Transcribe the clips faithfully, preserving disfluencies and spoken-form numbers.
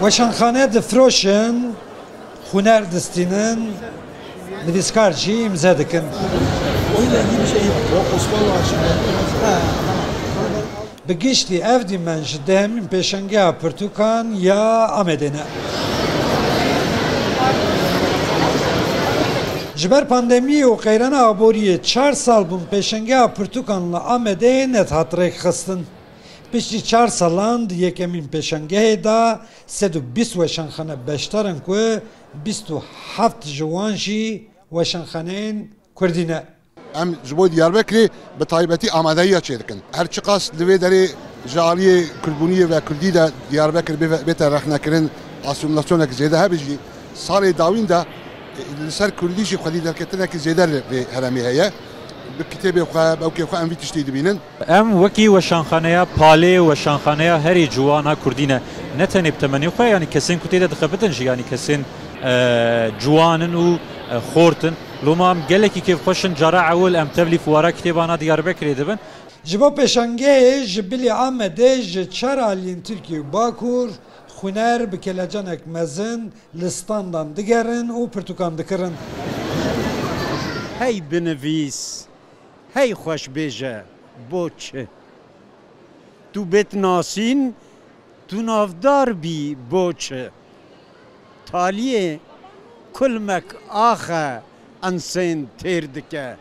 Weşanxane difiroşin, xuner distînin, nivîskar jî îmze dikin. Bi giştî ev dîmen ji dehemîn pêşengeha pirtûkan ya Amedê ne. Ji ber pandemiyê û qeyrana aboriyê çar sal bûn pêşengeha pirtûkan li Amedê nedihat rêkxistin. Piştî çar salan di yekemîn pêşengehê de sed û bîst weşanxane beşdar in ku bîst û heft ji wan jî weşanxaneyên kurdî ne. Em ji bo Diyarbekirê bi taybetî amadehiya çêdikin. Her çiqas li vê derê ji aliyê kurdbûniyê ve kurdî de Diyarbekir bê-, bête rexnekirin, asîmîlasyonek zêde hebe jî, salê dawîn de, e, li ser kurdî jî xwedî derketinekî zêde li vê herêmê heye. Bi kitêbê xwe, bi ewkê xwe em vî tiştî dibînin. Em wekî weşanxaneya Palê, weşanxaneya herî ciwan a kurdî ne. Ne tenê bi temenî xwe, yanî kesên ku tê de dixebitin jî, yanî kesên, e, ciwan in û, e, xort in. Loma em gelekî kêfxweş in, cara ewil em tevlî fuwara kitêbana Diyarbekirê dibin. Ji bo pêşangehê ji bilî Amedê ji çar aliyên Tirkiye û Bakur xuner bi kelecanek mezin li standan digerin û pirtûkan dikirin. Hey binivîs, hey xweş bêje, bo çi? Tu bêt nasîn, tu navdar bî, bo çi? Taliyê kulmek axe ensên têr dike.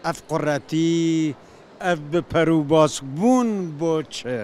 Ev quretî, ev bi perûbasbûn bo çi?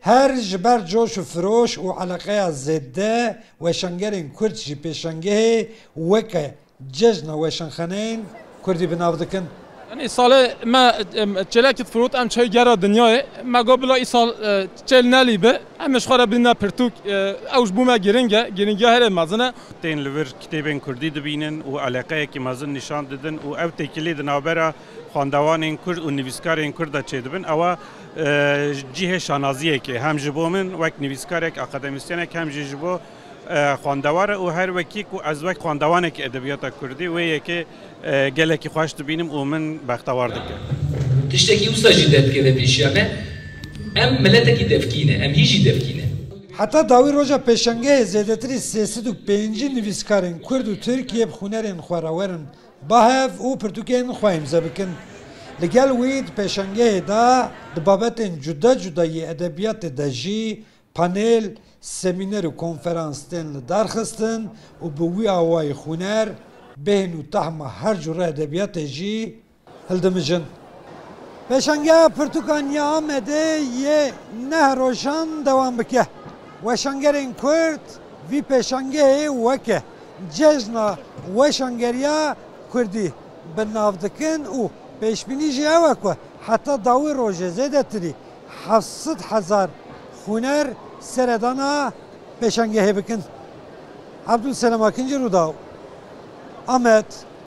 Her ji ber coş û firoş û eleqeya zêde, weşangerên kurd jî pêşangehê weke Cejna Weşanxaneyên Kurdî bi nav dikin. Yanî îsalê me, em, çêlekî difirot, em çey gera dinyayê. Me got bila îsal, e, çêl nelî be. Em ê ji xwe re bîne pirtûk, e, ew ji bo me giring e, giringiya herê mezin e. Tên li vir kitêbên kurdî dibînin û eleqeyekî mezin nîşan didin û ew têkilî di navbera xwendevanên kurd û nivîskarên kurd de çêdibin. Ewa, e, cihê şanaziyekê hem ji bo min wek nivîskarek, akademîsyenek hem jî ji bo, e, xwendewar e û her wekî ku ez wek xwendevanekî edebiyata kurdî wê yekê, e, gelekî xweş dibînim û min bextewar dike. Tiştekî wisa jî derdikeve pêşiya me, em miletekî devkî ne, em hîn jî devkî ne. Heta dawî roja pêşangehê zêdetirî sê sed û pêncî nivîskarên kurd û tirk yê bi hunerên xwe re werin ba hev û pirtûkên xwe îmze bikin. Li gel wî di pêşangehê de di babetên cuda cuda yê edebiyatê de jî panel, semîner û konferans tên li dar xistin û bi wî awayî huner, bêhn û tahma her cure edebiyatê jî hildimijin. Pêşangeha pirtûkan ya Amedê yê neh rojan dewam bike. Weşangerên Kurd vî pêşangehê weke Cejna Weşangeriya Kurdî bi nav dikin û pêşbînî jî ew e ku heta dawî rojê zêdetirî heft sed hezar huner seredana pêşangehê bikin. Abdulselam Akinci, Rûdaw, Amed.